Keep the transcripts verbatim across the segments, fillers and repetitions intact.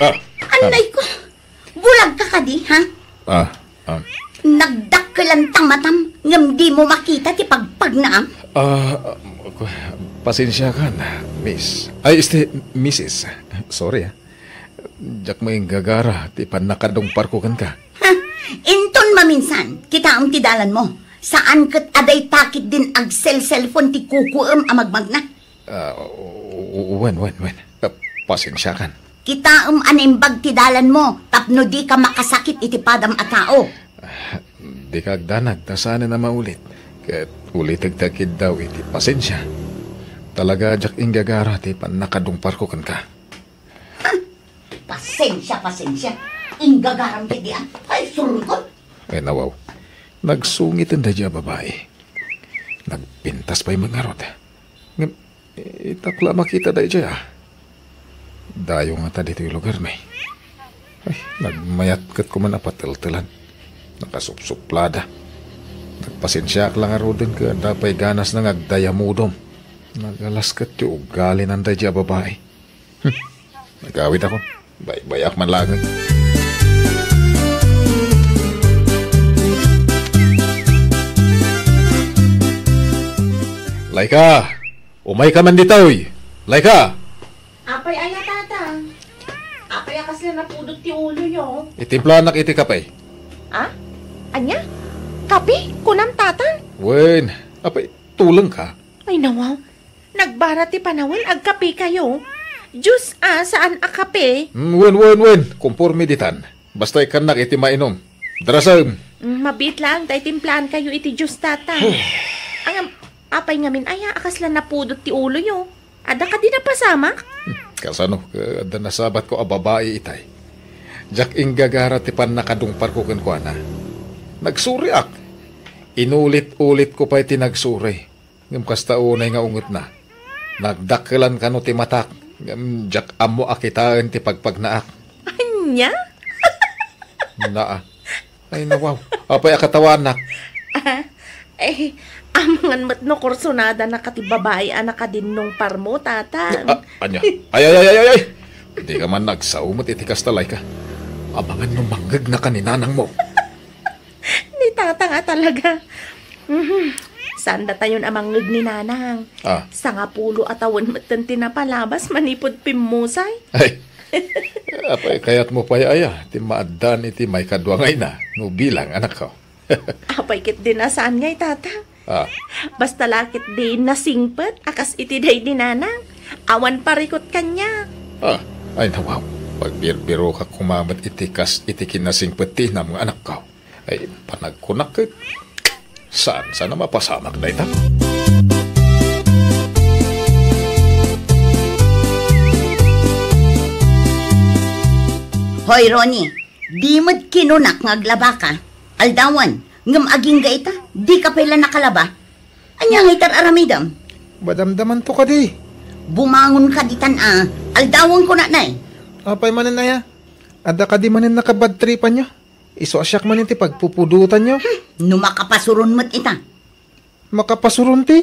Ah, Anay ko, bulag ka kadi, ha? Ah, ah. Nagdakkelan ta matam, ngem dimo makita ti pagpagnaam. Ah, pasensiakan, miss. Ay, este, misis. Sorry, ah. Diak met inggagara ti pannakadungparko kenka. Ha? Inton maminsan, kitaem ti dalanmo. Saan ket a dayta ketdin agselselpon ti kukuem a magmagna. Ah, o-, o-, wen, wen, wen. Ah, pasensiakan. Kitaem a naimbag ti dalanmo tapno dika makasakit iti padam a tao. Ah, dika agdanag ta saanen a maulit. Ket ulitek ti agkiddaw iti pasensia. Talaga diak inggagara ti pannakadungparko kenka. Ha? Pasensia, pasensia. Inggagaram ketdi a. Ay, surgot. Ay, nawaw. Nagsungiten daydiay a babai. Nagpintas pay met ngarud. Ngem, itak la a makita daydiay, ah. Dayo ngata ditoy lugarmi. Ay, nagmayat ket koma a pateltelan. Nakasupsuplada. Nagpasensiaak la ngaruden ket adda pay ganasna nga agdayamudom. Nagalas ket ti ugalina daydiay a babai. Hmm. Nagawidakon. Baybayak man laeng. Laika! Umayka man ditoy! Laika! Apay aya, Tatang? Apay a kasla napudot ti uloyo? Itimplanak iti kape. Ah? Ania? Kape? Kunam, Tatang? Wen, apay, tulengka? Ay, nawaw. Nagbara ti panawen, agkapekayo. Juice a, saan a kape. Mm, wen, wen, wen. Komporme ditan. Basta ikkannak iti mainom. Darasem. Mm, mabiit laeng ta itimplaankayo iti juice, Tatang. Ngem, apay ngamin aya a kasla napudot ti uloyo? Adda kadi napasamak? Hmm, kasano? Adda nasabatko a babai itay. Diak inggagara ti pannakadungparko kenkuana. Nagsuriak. Inulit-ulitko pay ti nagsuri. Ngem kasta unay nga ungetna. Nagdakkelan kano ti matak, ngem diak ammo a kitaen ti pagpagnaak. Ania? Naa. Ay, nawaw. Apay a katawanak? Ah, eh, amangan met no kursunada na ka ti babai a nakadinnungparmo, Tatang. Ah, ania? Ay, ay, ay, ay, ay, ay! Dika man nagsao met iti kasta, Laika. Amangan no mangngegna ka ni nanangmo. Ni Tatang a talaga. Mhm. Saan datayon a mangngeg ni Nanang? Ah. Sangapulo a tawen metten ti napalabas manipud pimmusay. Ay. Apay, kayatmo pay aya ti maaddaan iti maikadua nga ina no bilang anakko? Apay ketdi a saan ngay, Tatang? Ah. Basta la ketdi nasingpet a kas iti daydi Nanang. Awan parikut kaniak. Ah, ay, nawaw. Pagbirbirokak koma met iti kas iti kinasingpet ti inam nga anakko. Ay, panagkunak ket saan, saan a mapasamak dayta? Hoy, Ronnie, di met kinunak nga aglabaka. Aldawan, ngem agingga ita, dika pay la nakalaba. Ania ngay ti ar-aramidem? Madamdamanto kadi. Bumangon ka ditan a. Aldawan ko na, nay. Apay manen aya? Adda kadi manen nakabadtripanyo? Isu a siak manen ti pagpupudotanyo? Hmm, no makapasuron met ita. Makapasuron ti?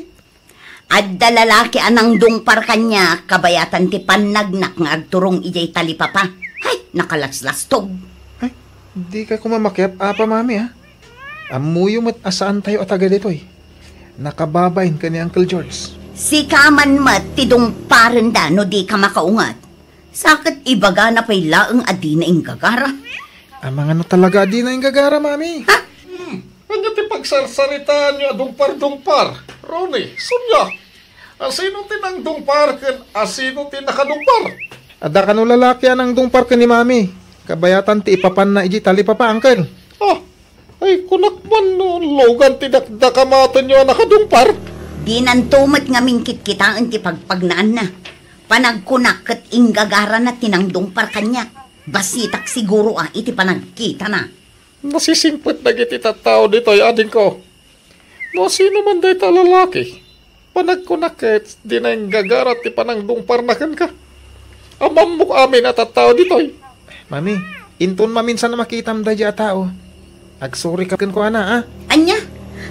Adda lalaki a nangdungpar kaniak kabayatan ti pannagnak nga agturong idiay talipapa. Hay, nakalaslastog. Ay, dika koma makiap-apa, mami, ha? Ammoyo met a saantayo a taga ditoy. Nakababain ken ni Uncle George. Sika man met ti dungparenda no dika makaunget. Sa ket ibagana pay laeng a dina inggagara. Amangan no talaga a dina inggagara, mami. Ha? Hmm. Ania ti pagsarsaritaanyo a dungpar-dungpar? Ronnie, Sonia, asino ti nangdungpar ken asino ti nakadungpar? Adda kano lalaki a nangdungpar ken ni mami. Kabayatan ti ipapanna idiay talipapa, uncle. Ah, ay, kunak man no lugan ti dakdakamatenyo a nakadungpar. Dinanto met ngamin kitkitaen ti pagpagnaanna. Panagkunak ket inggagarana ti nangdungpar kaniak. Basitak siguro a iti panagkitana. Nasisingpet dagiti tattao ditoy, adingko. No sino man dayta a lalaki, panagkunak ket dina inggagara ti panangdungparna kenka. Ammammok amin a tattao ditoy. Mami, inton maminsan a makitam daydiay a tao, agsurika kenkuana, a? Ania?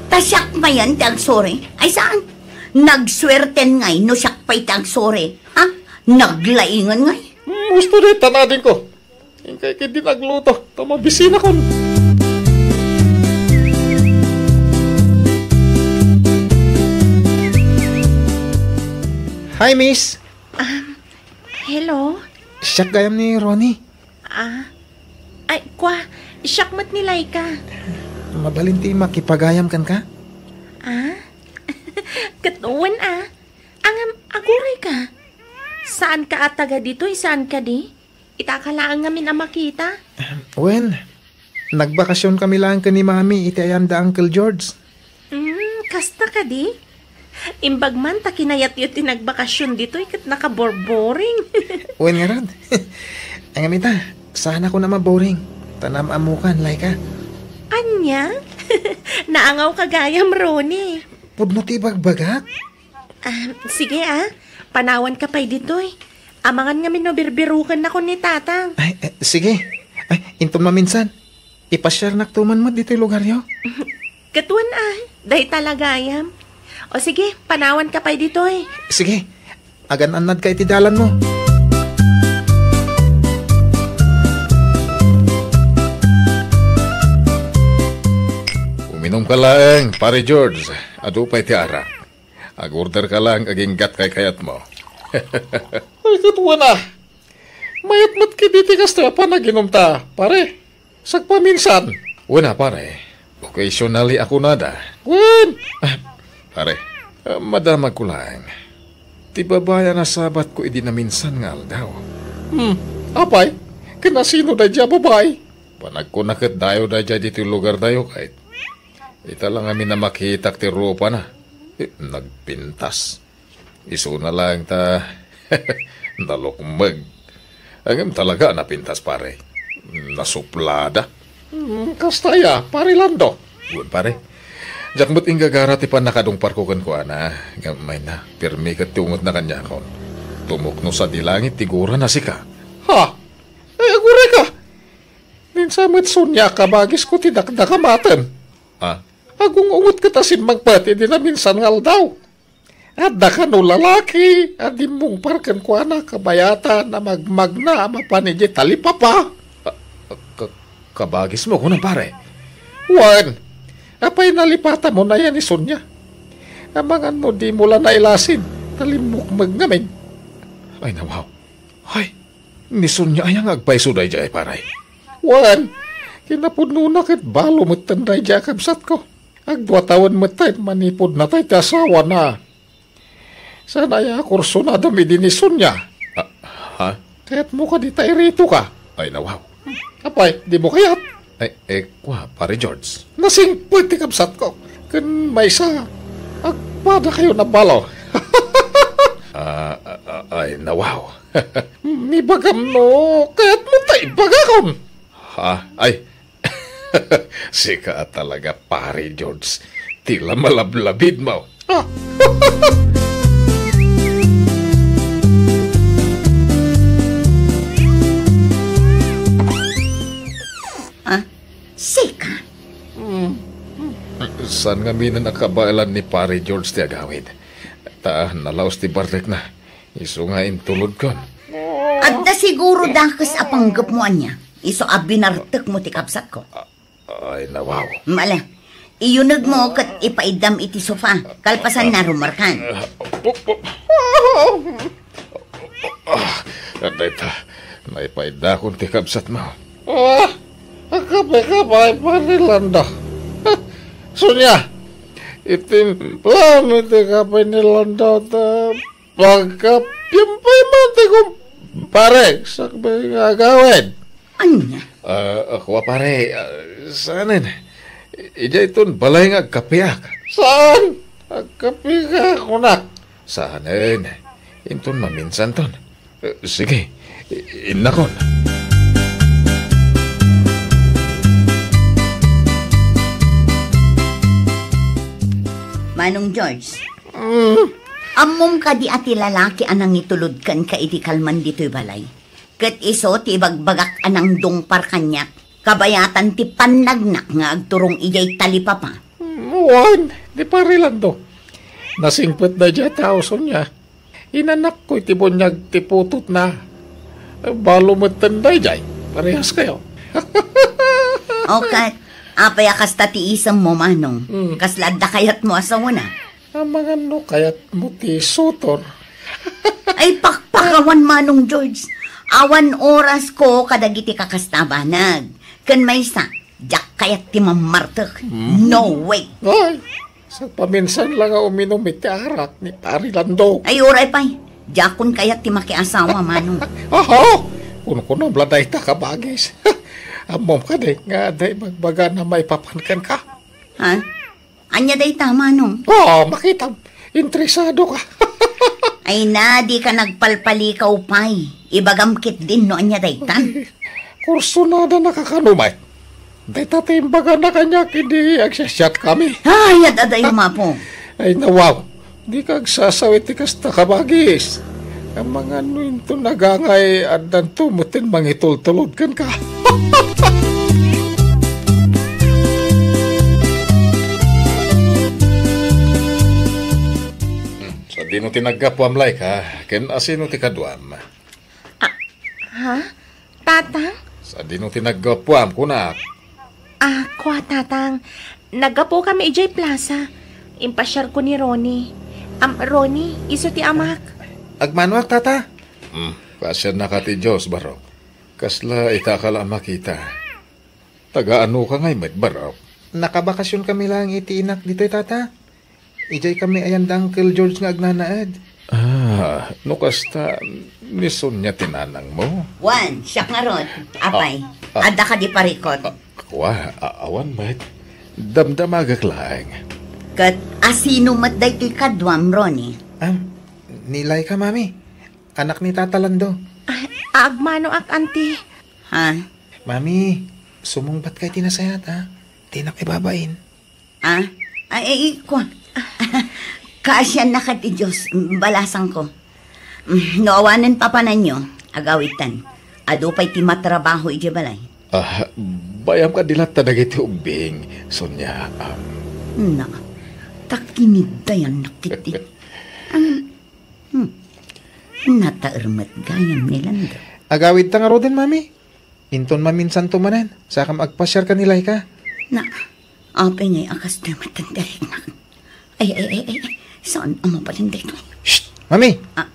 Ta siak mayen ti agsuri? Ay saan? Nagsuerten ngay no siak pay ti agsuri, ha? Naglaingan ngay? Gusto dayta nadingko. Inkay ketdin agluto, ta mabisinakon. Hi, miss. Um, hello? Siak gayam ni Ronnie. Ah, ay, kwa, siak met ni Laika. Mabalin ti makipagayam kenka? Ah? Ket wen a. Ngem, aguray ka. Saan ka a taga ditoy, saan kadi? Ita ka laeng ngamin a makita. Wen, nagbakasion kami laeng ken ni Mami iti ayan da Uncle George. Hmm, kasta kadi? Imbag man ta kinayatyo ti nagbakasion ditoy ket nakaborboring. Wen ngarud. Ngem ita, saanakon a maboring. Ta naam-ammokan, Laika. Ania? Naangaw ka gayam, Ronnie. Pudno ti ibagbagak. Ah, sige, ah. Panawan ka pay ditoy. Amangan ngamin no birbiruken nakon ni Tatang. Ay, eh, sige. Ay, inton maminsan, ipasiarnak tuman met ditoy lugaryo. Ket wen, ah, dayta la gayam. O sige, panawan ka pay ditoy. Sige. Agan-annad ka iti dalanmo. Uminom ka laeng, Pare George. Adu pay ti arak. Ag-order ka lang aginggat kaykayatmo. Ay, ket wen a. Mayat met kadi ti kasta a panaginumta, pare. Sagpaminsan. Wen a, pare. Occasionally a kunada. Wen. Ah, pare, ah, madamagko laeng. Ti babai a nasabatko idi naminsan nga aldaw. Hmm, apay? Ken asino daydiay a babai? Panagkuna ket dayo daydiay ditoy lugardayo, kayat. Ita la ngamin a makitak ti rupana. Eh, nagpintas. Isuna laeng ta nalukmeg. Ngem talaga a napintas, pare. Nasuplada. Hmm, kasta aya, Pare Lando. Wen, pare. Diak met inggagara ti pannakadungparko kenkuana. Ngem mayna, pirmi ket ti ungetna kaniakon. Tumukno sadi langit ti gurana sika. Ha? Ay, aguray ka! Ni sa met Sonia a kabagisko ti dakdakamaten. Ah? Agung-unget ket a simmangpet idi naminsan nga aldaw. Adda kano lalaki a dimmungpar kenkuana kabayatan a magmagna a mapan idiay talipapa. Ah, ka-, kabagismo, kunam, pare? Wen, apay nalipatamon aya ni Sonia? Amangan no dimo la nailasin, ta limmukmeg ngamin. Ay, nawaw. Ay, ni Sonia aya nga agpayso daydiay, pare? Wen, kinapudnona ket balo metten daydiay a kabsatko. Agdua tawen metten manipud natay ti asawana. Saan aya a kursunadam idi ni Sonia? Ah, ha? Kayatmo kadi ta iritoka? Ay, nawaw. Apay, dimo kayat? Ay, eh, kua, Pare George. Nasingpet ti kabsatko. Ken maysa, agpadakayon a balo. Ah, ah, ah, ay, nawaw. Ibagam no kayatmo ta ibagakon. Ha? Ay, sika a talaga, Pare George. Ti la malablabidmo. Ah. Ah, sika? Hmm. Saan ngaminen a kabaelan ni Pare George ti agawid. Ta nalaos ti barrekna. Isu nga intulodkon. Adda siguro dakes a panggepmo ania. Isu a binartekmo ti kabsatko. Ay, nawaw. Mala. Iyunegmo ket ipaiddam iti sofa. Kalpasanna, rumarkan. Ah, dayta, naipaiddakon ti kabsatmo. Ah, agkape ka pay, Pare Lando. Sonia, itimplam iti kape ni Lando ta pagkapiam pay man ti kumpare, sakbay nga agawid. Ania? Ah, kua, pare, ah, saanen. Idiay ton balay nga agkapiak. Saan? Agkapika, kunak. Saanen. Inton maminsanton. Eh, sige, i-, innakon. Manong George, mm, ammom kadi a ti lalaki a nangitulod kenka idi kalman ditoy balay? Ket isu ti ibagbagak a nangdungpar kaniak, kabayatan ti pannagnak nga agturong idiay talipapa. Mm, wen, ni Pare Lando. Nasingpet daydiay a tao, Sonia. Inanakko iti buniag ti putotna. Balo metten daydiay. Parehas kayo. O ket, apay a kasta ti isemmo, Manong? Hmm. Kasla adda kayatmo a sawana? Amangan no kayatmo ti sutor. Ay, pakpakawan, Manong George. Awan orasko kadagiti kakasta a banag. Ken maysa, diak kayat ti mammartek. Hmm. No way. Ay, sagpaminsan la nga uminum iti arak ni Pari Lando. Ay, uray pay. Diakon kayat ti makiasawa, Manong. Aha! Kunkunam la dayta, kabagis. Ammom kadi nga adda ibagbagana maipapan kenka? Ha? Ania dayta, Manong? Oh, makitam. Interesado ka. Ay na, dika nagpalpalikaw pay. Ibagam ketdin no ania daytan. Kursunada na kakano met. Dayta ti imbagana kaniak idi agsiyasiatkami. Ay, ad-adayo, Mapo. Ay, nawaw. Dika agsasaw iti kasta, kabagis. Amangan no inton agangay, addanto metten mangitultulod kenka. Hmm, sadino ti naggapuam, Laika? Ken asino ti kaduam? Ah, ha? Tatang? Sadino ti naggapuam, kunak? Ah, kua, Tatang. Naggapukami idiay plaza. Impasiarko ni Ronnie. Am, Ronnie, isu ti amak. Agmanoak, Tata. Hmm, pasiannaka ti Dios, barok. Kasla ita ka la a makita. Taga-anoka ngay met, barok? Nakabakasionkami laeng iti inak ditoy, Tata. Idiay kami ayan da Uncle George nga agnanaed. Ah, no kasta, ni Sonia ti nanangmo? Wen, siak ngarud, apay. Ah, ah. Adda kadi parikut? Ah, kua, a-, awan met. Damdamagek laeng. Ket asino met daytoy kaduam, Ronnie? Ah, ni Laika, Mami. Anak ni Tata Lando. Ah, agmanoak, Auntie. Ha? Mami, sumungbatka iti nasayaat, ha? Dinak ibabain. Ah? Ay, ay, ay, kua. Kaasiannaka ti Dios, balasangko. Mm, no awanen papananyo, agawidtan. Adu pay ti matrabaho idiay balay. Ah, bayam kadi latta dagiti ubbing, Sonia, am. Na, ta kiniddayannak iti. Ang, hmm. Nataer met gayam ni Lando. Agawidta ngaruden, Mami. Inton maminsanto manen, sakam agpasiarka ni Laika. Na, apay ngay a kastoy met ti riknak? Ay, ay, ay, ay, ay. Saan a mabalin daytoy? Shh! Mami! Ah,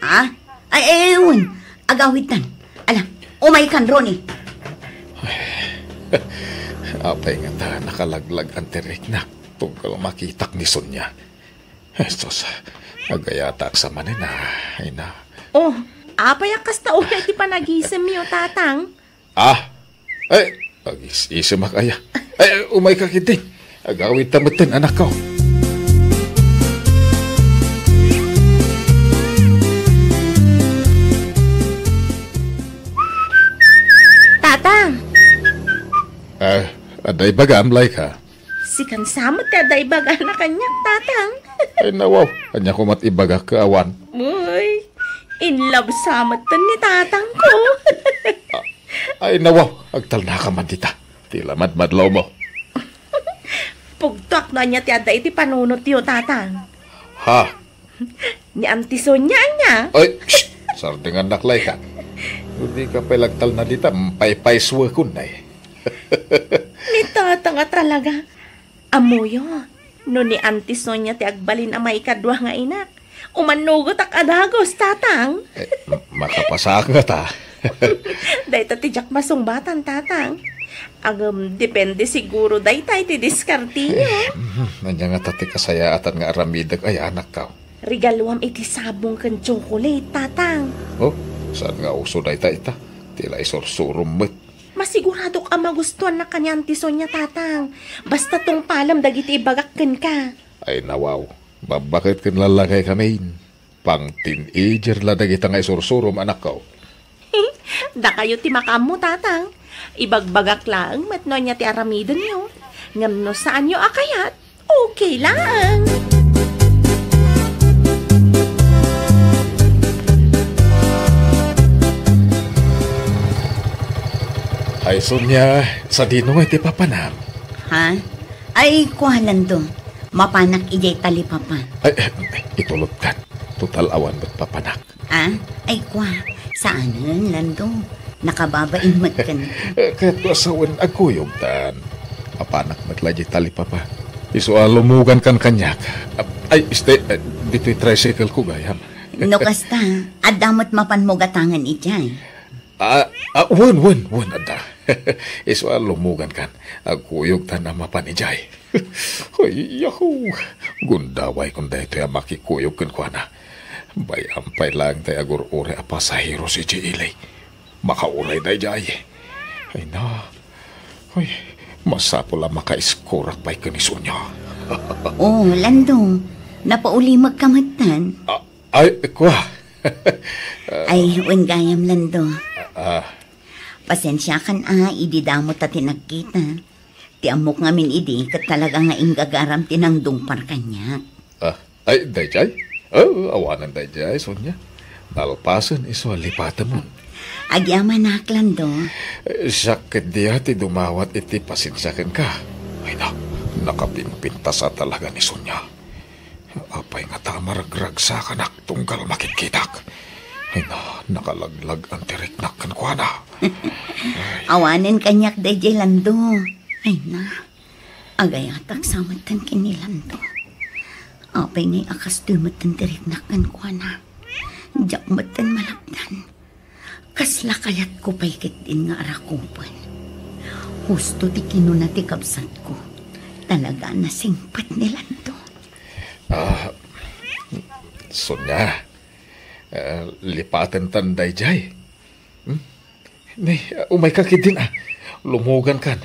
ah? Ay, ay, ay, wen. Agawidtan. Ala, umaykan, Ronnie. Apay ngata nakalaglag-an ti riknak tunggal makitak ni Sonia. Jesus, agayatak sa manen, ah, ina. Oh, apay a kasta unay ti panagisemyo, Tatang? Ah, ay, agis-isemak aya. Ay, umayka ketdi. Agawidta metten, anakko. Tatang! Ah, adda ibagam, Laika? Sikan sa met ti adda ibagana kaniak, Tatang. Ay, nawaw. Ania ko met ibagak ket awan? Uy, in love sa met ni Tatangko. Ah, ay, nawaw. Agtalnaka man dita. Ti la madmadlawmo. Pugtoak no ania ti adda iti panunotyo, Tatang. Ha? Ni Auntie Sonia ania? Ay, shh! Sardengannak, Laika. No dika pay la agtalna dita, paypaysuekon, ay. Ni Tatang a talaga. Ammoyo, no ni Auntie Sonia ti agbalin a maikadua nga inak, umannugotak a dagus, Tatang. Eh, m-, makapasaak ngata. Dayta ti diak masungbatan, Tatang. Ngem, depende siguro dayta iti diskarteyo. Eh, mhm, ania ngata ti kasayaatan nga aramidek aya, anakko? Regaluam iti sabong ken tsokolate, Tatang. Oh, saan nga uso dayta ita? Ti la isursurom met. Masiguradok a magustuannak kanian ti Sonia, Tatang. Basta tungpalem dagiti ibagak kenka. Ay, nawaw. Babbaket ken lallakay kamin. Pang-teenager la dagita nga isursurom, anakko. Dakayo ti makaammo, Tatang. Ibagbagak laeng met no ania ti aramidenyo. Ngem no saanyo a kayat, okay laeng. Ay, Sonia, sadino nga iti papanam? Ha? Ay, kua, Lando. Mapanak idiay talipapa. Ay, eh, itulodkan. Total awan met papanak. Ah? Ay, kua. Saanen, Lando? Nakababain met kenka. Eh, kayatko a sawen, agkuyogtan. Mapanak met la diay talipapa. Isu a lumugankan kaniak. Ay, este, eh, ditoy tricycle ko, gayam. No kasta, adda met mapanmo gatangen idiay. Ah, ah, wen, wen, wen, adda. Isu a lumugankan. Agkuyogtan a mapan idiay. Ay, yahoo! Gundaway kon daytoy a makikuyog kenkuana. Bay-am pay laeng tay agur-uray a pasahero idiay ili. Makauray daydiay. Ay na. Ay, masapul a makaiskurak pay ken ni Sonia. Oh, Lando, napaulimekka metten. Ah, ay, kua. Ay, wen gayam, Lando. Ah, Pasensiakan a, idi damo ta ti nagkita. Ti ammok ngamin idi, ket talaga nga inggagaram ti nangdungpar kaniak. Ah, ay, daydiay? Oh, awanen daydiay, Sonia. Nalpasen isu a lipatemon. Agyamanak, Lando. Eh, siak ket dia ti dumawat iti pasensia kenka. Ay na, nakapinpintas a talaga ni Sonia. Apay ngata a maragragsakanak tunggal makitkitak? Ay na, nakalaglag-an ti riknak kenkuana. Awanen kaniak daydiay, Lando. Ay na, agayatak sa metten ken ni Lando. Apay ngay a kastoy metten ti riknak kenkuana? Diak metten malapdan. Kasla kayatko pay ketdin nga arakupen. Husto ti kinuna ti kabsatko. Talaga a nasingpet ni Lando. Ah, Sonia, ah, lipatentan daydiay. Hmm? Ni, umayka ketdin, ah. Lumugankan.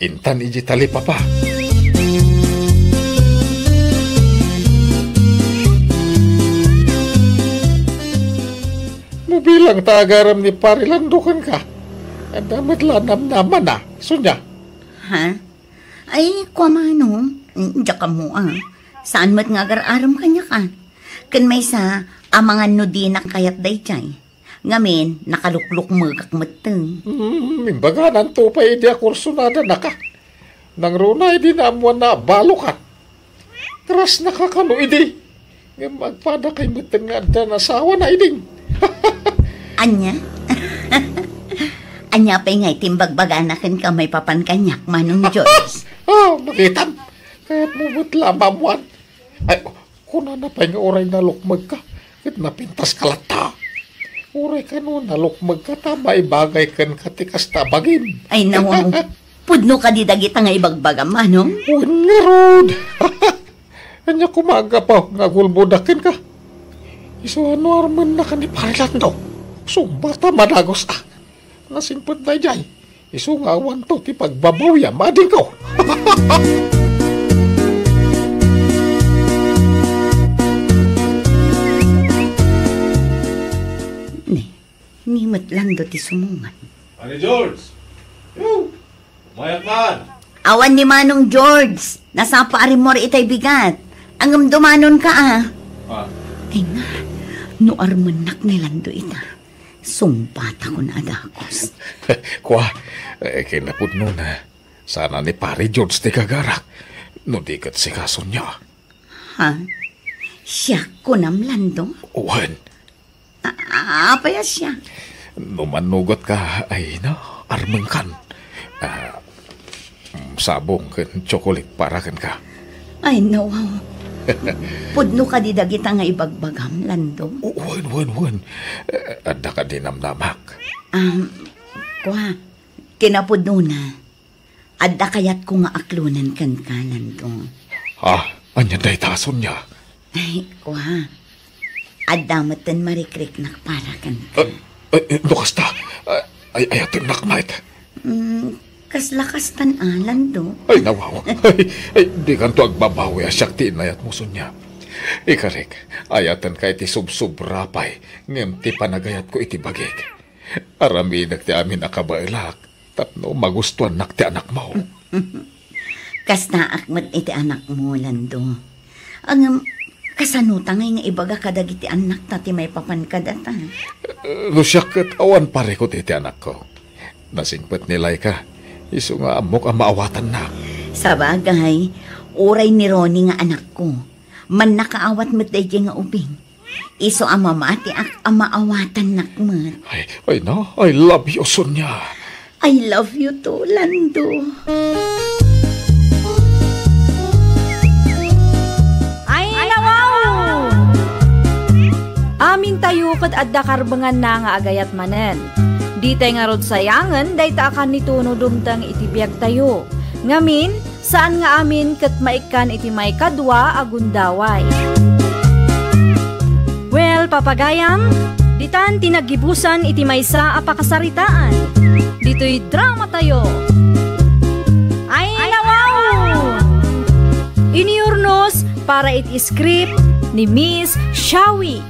Intan idiay talipapa. No bilang ta agaram ni Pari Lando kenka, adda met la namnamana, Sonia. Ha? Ay, kua, Manong, diak ammo a. Saan met nga agar-arem kaniak a. Ken maysa, amangan no dinak kayat daydiay. Ngamin, nakaluklukmegak metten. Hmm, imbagananto pay idi a kursunada naka. Nangruna idi naammuanna a balokan. Krasnaka kano idi. Ngem agpadakay metten nga adda nasawana idi. Ania? Ania pay ngay ti imbagbagana kenka maipapan kaniak, Manong George? Ah, makitam. Kayatmo met la a maammuan. Ay, kunana pay nga uray nalukmegka, ket napintaska latta. Uray kano nalukmegka ta maibagay kenka ti kasta a bagim. Ay, nawaw. Pudno kadi dagita nga ibagbagam, Manong? Wen ngarud. Ania koma a gapu nga agulbodak kenka? Isu a no armennak ni Pari Lando, sumbat a madagus a. Nasingpet daydiay. Isu nga awanto ti pagbabawiam, adingko. Ni, ni met Lando ti sumungan. Pare George! Yo! Umayak man! Awan ni Manong George. Nasapa a rimmuar itay bigat. Ngem dumanonka a. Ah. Ay na, no armennak ni Lando ita. Sungpatakon a dagus. Kua, eh, kinapudnona, sana ni Pare George ti gagarak, no di ket sika, Sonia. Ha? Siak kunam, Lando? Wen. A-, a-, apay a siak? No mannugotka, ay na, armenkan. Ah, mm, sabong ken tsokolit para kenka. Ay, nawaw. Pudno kadi dagita nga ibagbagam, Lando? O, wen, wen, wen. Eh, adda kadi namnamak? Um, kua, kinapudnona, adda kayatko nga aklonen kenka, Lando. Ha? Ania dayta, Sonia? Ay, kua. Adda metten marikriknak para kenka. Ah, eh, eh, no kasta, ah, ay, ayatennak met. Mm, kasla kastan a, Lando. Ay, nawaw. Ay, ay, dikanto agbabawi a siak ti inayatmo, Sonia. Ikarik, ayatenka iti subsobra pay, ngem ti panagayatko iti bagik. Aramidek ti amin a kabaelak tapno magustuannak ti anakmo. Kastaak met iti anakmo, Lando. Ngem, kasano ta ngay nga ibaga kadagiti annakta ti maipapan kadata? No siak ket awan parikut iti anakko. Nasingpet ni Laika, isu nga ammok a maawatannak. Sabagay, uray ni Ronnie nga anakko, mannakaawat met daydiay nga ubing. Isu a mamatiak a maawatannak met. Ay, ay na, I love you, Sonia. I love you too, Lando. Ay, nawaw! Amintayo ket adda karbenganna nga agayat manen. Ditay ngarud sayangen dayta a kannituno dumteng iti biagtayo. Ngamin, saan nga amin ket maikkan iti maikadua a gundaway. Well, papagayam, ditan ti naggibusan iti maysa a pakasaritaan. Ditoy dramatayo. Ay, nawaw! Inurnos para iti script ni Miss Shawi.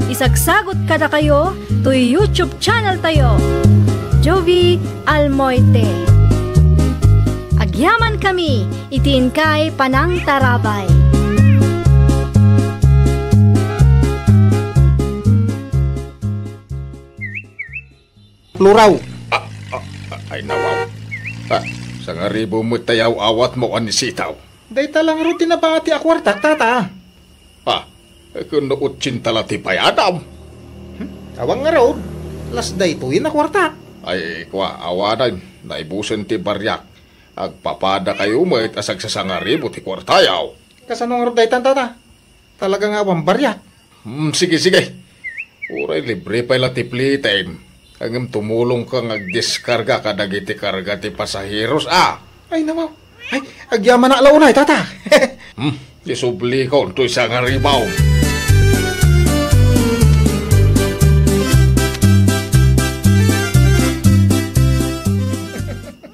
Isagsagut kadakayo toy YouTube channel tayo, Jovi Almoite. Agyaman kami iti inkay panangtarabay. Pluraw. Ah, ah, ah, ay, nawaw. Ah, sangaribu met ti aw-awatmo, Anisito. Dayta la ngarud ti nabati a kuartak, tata. Ah, ken no otsinta la ti bayadam. Hmm? Awan ngarud, las daytoyen a kuartak. Ay, kua, awanen, naibusen ti bariak. Agpapadakayo met a sagsasangaribu ti kuartayo. Kasano ngarud daytan, tata? Talaga nga awan bariak. Hmm, sige, sige. Uray libre pay la ti play time. Ngem tumulongka nga agdiskarga kadagiti karga ti pasaheros, a. Ay, nawaw. Ay, agyamanak la unay, tata. Hmm, isublikon toy sangaribu.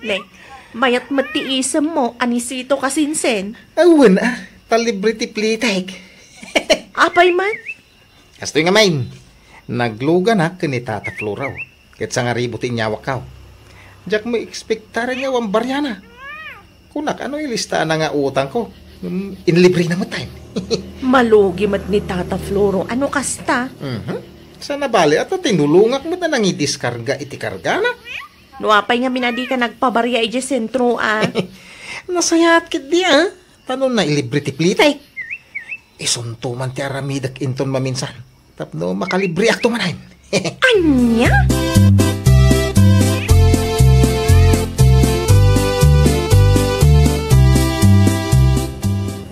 Ne, mayat met ti isemmo, Anisito Kasinsen. Awan, a. Ta libre ti play time. Apay man? Kastoy ngamin, nagluganak ken ni Tata Floro, ket sangaribu ti inyawakko. Diak maekspektaren nga awan bariana. Kunak, ano ilistaanna nga utangko? Hmm, inlibrena met tayo. Malugi met ni Tata Floro. Ano kasta? Mhm. Sana bale, ata tinulongak met a nangidiskarga iti kargana. No apay ngamin a dika nagpabaria idiay sentro, a? Nasayaat ketdi, a? Ta no nailibre ti play time, isunto man ti aramidek inton maminsan tapno makalibreakto manen. Ania?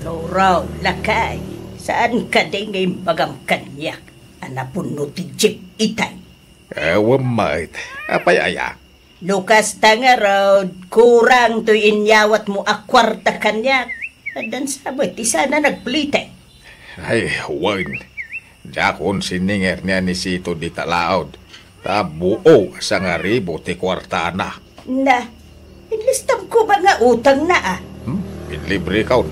Luraw, lakay, saan kadi nga imbagam kaniak a napunno ti jeep itay? Awan met. Apay aya? No kasta ngarud, kurang toy inyawatmo a kuarta kaniak. Addan sa met ti sana nagplay time. Ay, wen. Diakon sininger ni Anisito dita laud. Ta buo a sangaribu ti kuartana. Na, inlistam koma nga utangna, a. Hmm? Inlibrekon.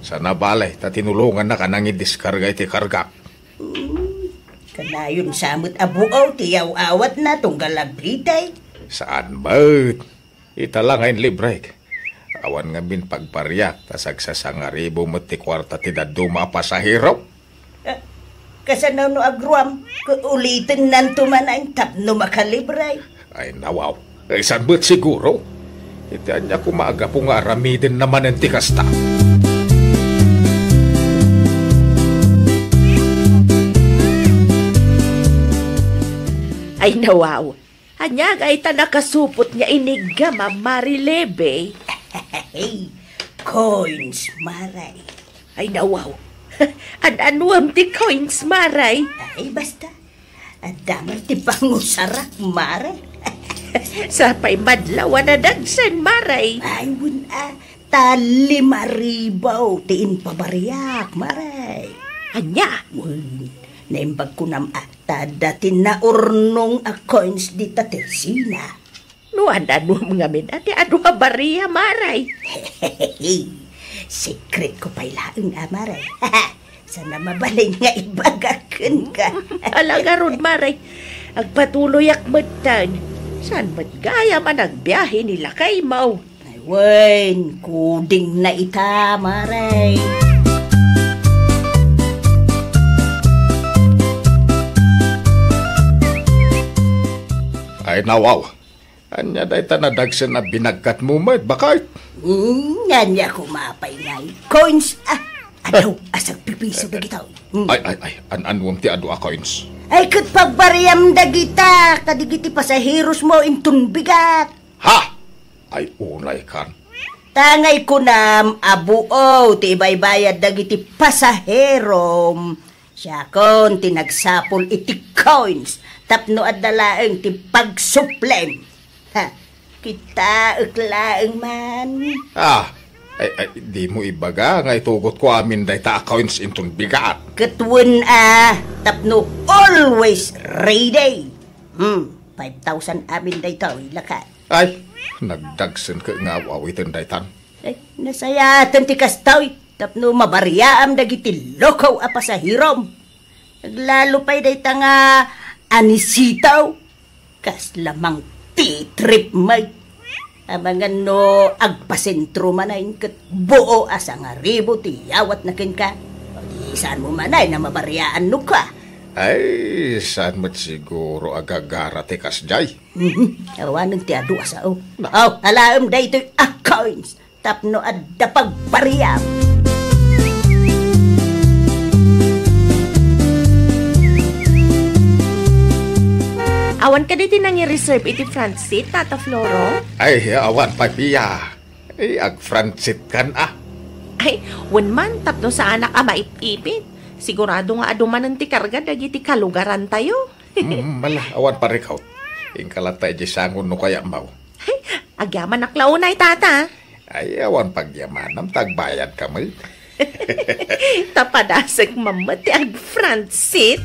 Sana bale, ta tinulongannak a nangidiskarga iti kargak. Hmm, kanayon sa met a buaw ti yaw-awatna tunggal aglitay. Saan met? Ita la nga inlibrek. Awan ngamin pagpariak, ta sagsasangaribu met ti kuarta ti dadduma a pasahero. Ah, kasano no agruam? Ku-, ulitennanto manen tapno makalibre. Ay, nawaw. Ay, saan met siguro? Iti ania koma a gapu nga aramidenna manen ti kasta? Ay, nawaw. Ania ngay ta nakasupot nga iniggam a Mari Lebe? Coins, Mare. Ay, nawaw. An-anuem ti coins, Mare? Ay, basta. Adda met ti pangusarak, Mare. Sapay madlaw a nadagsen, Mare. Ay, wen a. Ta lima ribu ti impabariak, Mare. Ania? Wen, naimbag kunam a, ta adda ti naurnong a coins dita tersina. No an-anuem ngamin a ti adu a baria, Mare? Secret ko pay laeng a, Mare. Sana mabalin nga ibagak kenka. Ala ngarud, Mare. Agpatuloyak metten. Saan met gayam a nagbiahe ni lakaymo? Ay, wen, kuding na ita, Mare. Ay, nawaw. Ania dayta nadagsen a binagkatmo met, baket? Hmm, ania koma pay ngay coins, a. Adu a sagpipiso dagita. Hmm. Ay, ay, ay, an-anuem ti adu a coins? Ay, ket pagbariam dagita, kadagiti pasaherosmo inton bigat. Ha? Ay, unay kan. Ta ngay kunam a buo ti ibaybayad dagiti pasaherom. Siakon ti nagsapul iti coins tapno adda laeng ti pagsuplem. Ha, kitaek laeng man. Ah, ay, ay, dimo ibaga nga itugotko amin dayta a coins inton bigat. Ket wen a, tapno always ready. Hmm, five thousand amin daytoy, lakay. Ay, nagdagsenko nga aw-awiten daytan. Ay, nasayaten ti kastoy, tapno mabariaam dagiti lokaw a pasaherom. Aglalo pay dayta nga anisitaw. Kasla mangtitrip met. Amangan no agpasentro manen ket buo a sangaribu ti yawatna kenka. O di saanmo manen a mabariaannoka. Ay, saan met siguro a gagara ti kasdiay? Mhm. Awanen ti adu a sao. Na- Aw, alaem daytoy a coins. Tapno adda pagbariam. Awan kadi ti nangi-reserve iti front seat, Tata Floro? Ay, awan pay, Pia. Ay, ag-front seat kan, ah. Ay, wen man, tapno saanak a maip-ipit. Sigurado nga adu manen ti karga dagiti kalugarantayo. Mm, mala, awan parikot. Inka latta idiay sango no kayatmo. Ay, agyamanak la unay, Tata. Ay, awan pagyamanam, ta agbayadka met. Ta padasek man met ti ag-front seat.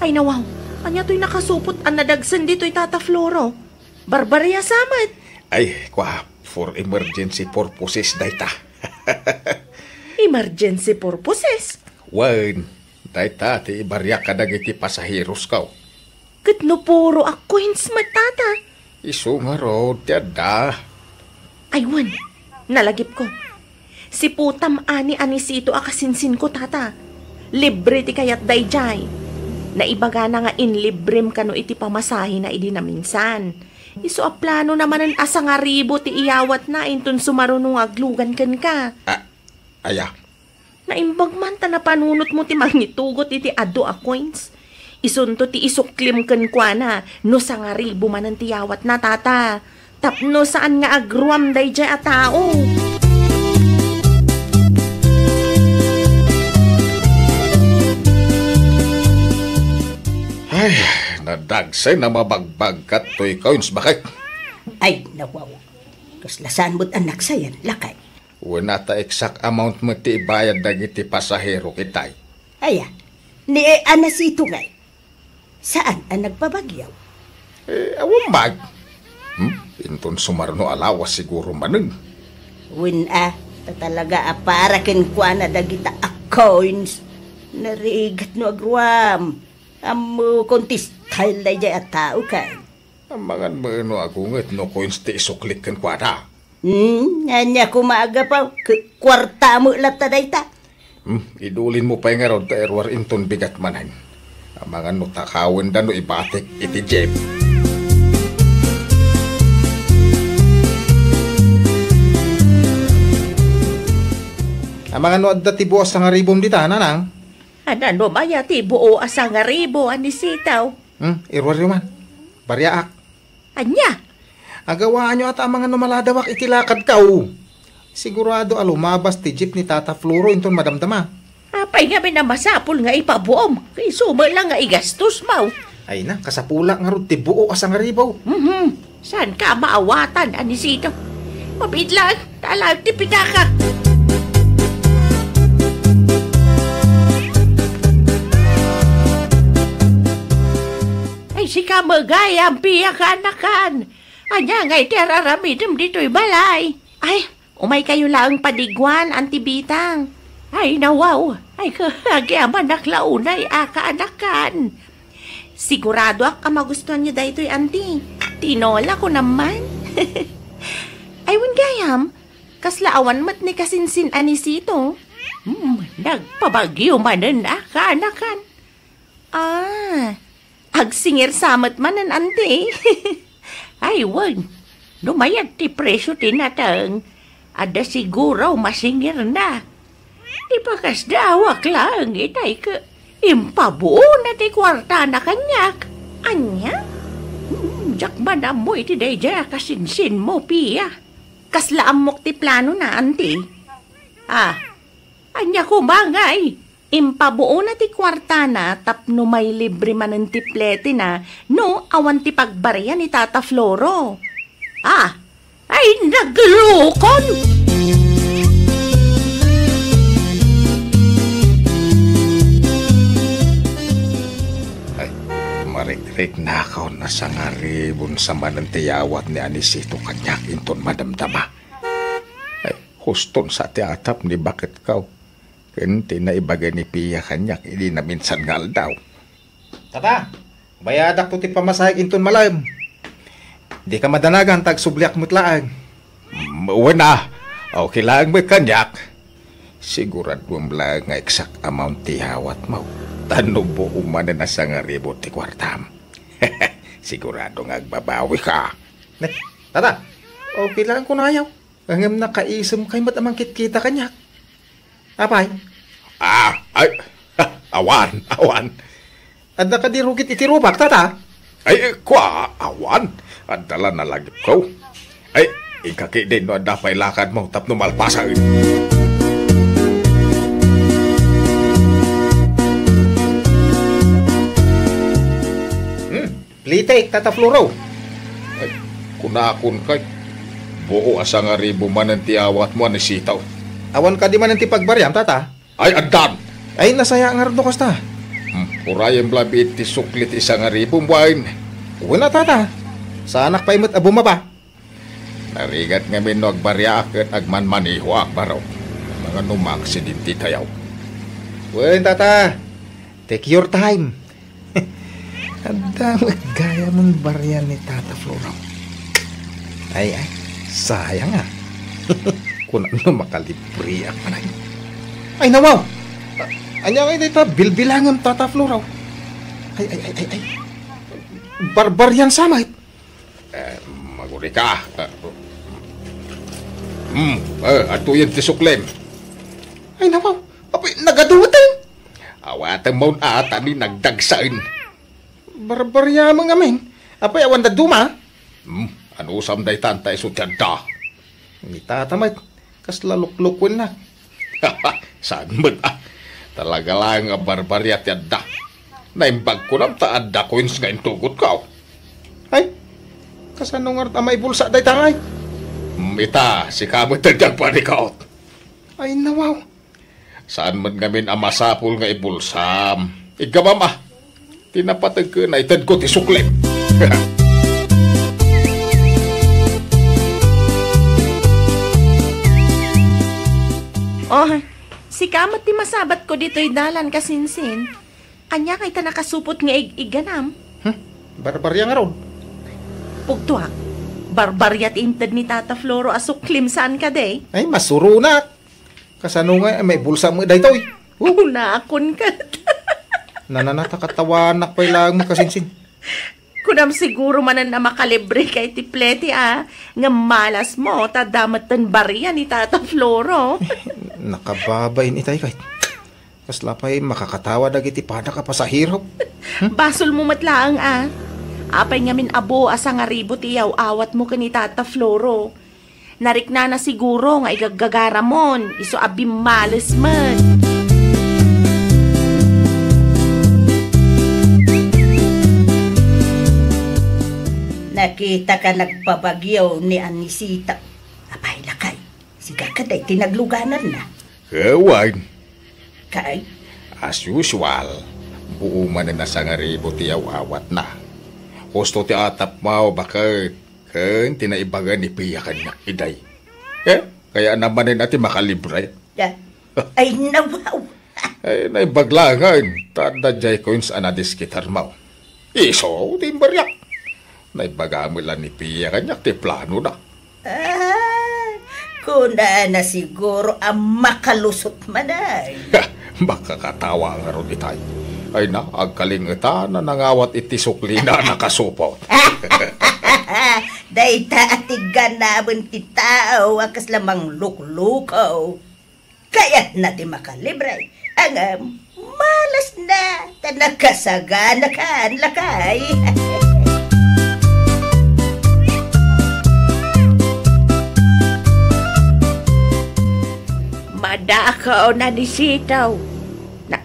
Ay, nawaw. Ania toy nakasupot a nadagsen ditoy, Tata Floro? Barbariasa met. Ay, kua, for emergency purposes dayta. Emergency purposes? Wen, dayta ti ibariak kadagiti pasaherosko. Ket no puro a coins met, Tata? Isu ngarud ti adda. Ay, wen, nalagipko. Siputam ani anisito a kasinsinko, Tata. Libre ti kayat daydiay. Naibagana nga inlibrem kano iti pamasahena idi naminsan. Isu a planona manen a sangaribu ti iyawatna inton sumaruno nga aglugan kenka. Ah, aya? Naimbag man ta napanunotmo ti mangitugot iti adu a coins. Isunto ti isuklim kenkuana no sangaribu manen ti yawatna, Tata. Tapno saan nga agruam daydiay a tao. Ay, nadagsen a mabagbagkat toy coins, bakit? Ay, nawaw. Kasla saan met a nagsayan, lakay. Wen a ta exact amount met ti ibayad dagiti pasahero, kitay. Aya, ni e a nasitungay. Saan a nagpabagyaw? Eh, awan met. Hmm? Inton sumarno a lawas siguro manen. Wen a, ta talaga a para kenkuana dagita a coins. Narigat no agruam. Ammokon ti style daydiay a tao kay. Amangan met no agunget no coins ti isuklik kenkuana. Hmm, ania koma a gapu? Ku-, kuarta met latta dayta. Hmm, idulinmo pay ngarud ta iruar inton bigat manen. Amangan no takawenda no ibatik iti jeep. Amangan no adda ti buas a ngaribom dita, nanang? Ania no maya ti buo a sangaribu, Anisito? Hmm, iruaryo man. Bariaak. Ania? Agawaanyo ata amangan no maladawak iti lakadko. Sigurado a lumabas ti jeep ni Tata Floro inton madamdama. Apay ngamin a masapul nga ipabuom? Isu met lang nga igastos, maw. Ay na, kasapulak ngarud ti buo a sangaribu. Mhm. Saanka a maawatan, Anisito? Mabiit laeng, ta alaek ti pitaka. Ay, sika met gayam, Pia, kaanakan. Ania ngay ti ar-aramidem ditoy balay? Ay, umaykayo laeng padiguan, Auntie Bitang. Ay, nawaw. Ay, ka-, agyamanak la unay a kaanakan. Siguradoak a magustuanyo daytoy, Auntie. Tinola ko naman. Ay, wen gayam, kasla awan met ni kasinsin Anisito? Hmm, nagpabagyo manen a kaanakan. Ah, agsingir sa met manen, Auntie. Ay, wen, no mayat ti presio ti nateng, adda siguro masingirna. Ti pakasdaawak laeng itay ket impabuona ti kuartana kaniak. Ania? Hmm, diak man ammo iti daydiay a kasinsinmo, Pia. Kasla ammok ti planona, Auntie. Ah, ania koma ngay? Impabuona ti kuartana tapno mailibre manen ti pletina no awan ti pagbaria ni Tata Floro. Ah, ay naglukon! Ay, marikriknakaw a sangaribon sa manen ti awat ni Anisito kaniak inton madamdama. Ay, huston sa ti atap ni baketkaw. Ken ti naibaga ni Pia kaniak idi naminsan nga aldaw. Tata, bayadak to ti pamasahe inton malem. Dika madanagan ta agsubliak met laeng. Mm, wen a, okay laeng met kaniak. Siguraduem laeng nga exact amount ti awatmo. Ta no buom manen a sangaribu ti kuartam. Sigurado nga agbabawika. Ne, tata, okay laeng kunayo. Ngem nakaisem kay met a mangkitkita kaniak. Apay? Ah, ay, awan, awan. Adda kadi rugit iti rupak, tata? Ay, kua, awan. Adda la nalagipko. Ay, ikaki din no adda pay lakadmo tapno malpasen. Hmm. Plitek, Tata Floro. Ay, kunakon kay, buo a sangaribu manen ti awatmo, Anisito. Awan kadi manen ti pagbariam, Tata? Ay, addan. Ay, nasaya ngarud no kasta. Hmm, urayem labi ti sukli ti sangaribu, wen. Wen a, Tata. Saanak pay met a bumaba. Narigat ngamin no agbariaak ket agmanmanehoak, barok. Mangano maaksidente tayaw. Wen, Tata. Take your time. Adda met gayam barian ni Tata Floro. Ay, ay, sayang a. Kunam no makalibriak man ay. Ay, nawaw! A-, ania ngay dayta bilbilangem, Tata Floro? Ay, ay, ay, ay, ay. Barbarian sa met. Eh, magurika. Eh, hmm, eh, atuyen ti suklem. Ay, nawaw. Apay, nagadutem. Awatem maun ata ni nagdagsaen. Barbariameng amin. Apay, awan dadduma? Hmm, anusam daytan ta isu ti adda? Ni tata met. Kasla luklukuennak. Saan met, ah. Talaga laeng a barbaria ti adda. Naimbag kunam ta adda coins nga intugotko. Ay, kasano ngarud a maibulsa dayta ngay? Mm, ita, sika met ti agparikaut. Ay, nawaw. Saan met ngamin a masapul nga ibulsam? Iggamam, ah. Ti napateg ken naitedko ti suklim. Oh, sika met ti masabatko ditoy dalan, kasinsin. Ania kay ta nakasupot nga ig-igganam? Hmm? Barbaria ngarud. Pugtuak, barbaria ti inted ni Tata Floro a suklim saan kadi? Ay, masuronak. Kasano nga, eh, maibulsa met daytoy? Oh. Unakon ket. Nananata katawanak pay laeng makasinsin. Kunam siguro manen a makalibre kay ti plete a, nga malasmo, ta adda metten baria ni Tata Floro. Nakababain itay kay. Kasla pay makakatawa dagiti padak a pasahero. Hmm? Basolmo met laeng a. Apay ngamin a buo a sangaribu ti iyaw-awatmo ken ni Tata Floro. Nariknana siguro nga igaggagaramon, isu a bimmales met. Nakitaka nagpabagyo ni Anisita. Apay, lakay, sika kadi ti naglugananna? Awan. Kay? As usual, buo manen a sangaribu ti aw-awatna. Husto ti atapmo, baket. Ken ti naibaga ni Pia kaniak iday. Eh, kayatna manen a ti makalibre. Da-, ay, nawaw. Ay, naimbag laeng, ta adda jay coins a nadiskitarmo. Isu ti imbariak. Naibaga met la ni Pia kaniak ti planona. Ah, kunana siguro a makalusot man ay. Makakatawa ngarud itay. Ay na, agkalingetan a nangawat iti suklina a nakasupot. Dayta a tiganamen ti tao a kasla mangluklukaw. Kayatna ti makalibre, ngem malasna ta nakasaganakan, lakay. Madakaw na ni Sitaw. Na,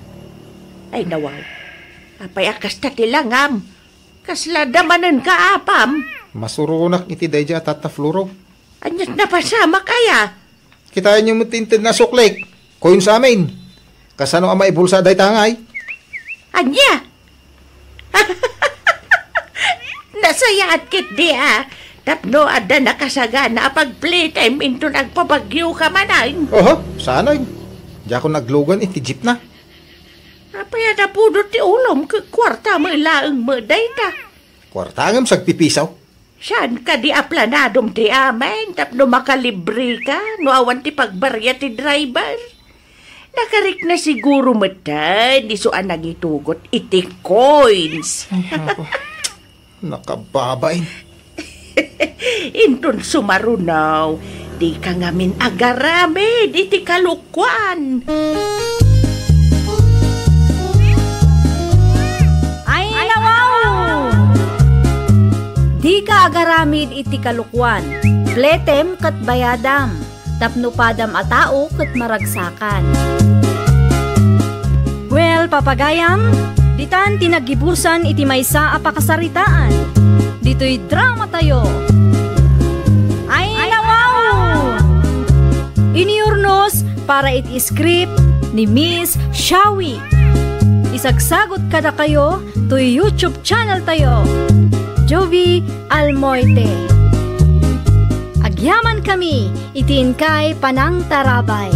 ay, nawaw. Apay a kasta ti langam? Kasla damanen ka, apam? Masuronak iti daydiay a tattafluro. Ania't napasamak aya? Kitaenyo met ti inted nga asuklik. Coins amin. Kasano a maibulsa dayta ngay? Ania? Nasayaat ketdi a. Tapno adda nakasagana a pagplaytime inton agpabagyo ka manen. Oho, saan? Diakon aglugan iti jeepna. Apay a napudot ti ulom ket kuarta met laeng met dayta? Kuarta ngem sagpipisaw. Saan kadi a planadom ti amin tapno makalibre ka no awan ti pagbaria ti driver? Nakarikna siguro metten isu a nangitugot iti coins. Ay, apo. Nakababain. Inton sumaruno, dika ngamin agaramid iti kalokuan. Ay, nawaw! Dika agaramid iti kalokuan. Pletem ket bayadam. Tapno padam a tao ket maragsakan. Well, papagayam, ditan ti naggibusan iti maysa a pakasaritaan. Ditoy dramatayo. Ay, nawaw! Iniurnos para iti script ni Miss Shawi. Isagsagot kadakayo toy YouTube channel tayo, Jovie Almoite. Agyaman kami iti inkay panangtarabay.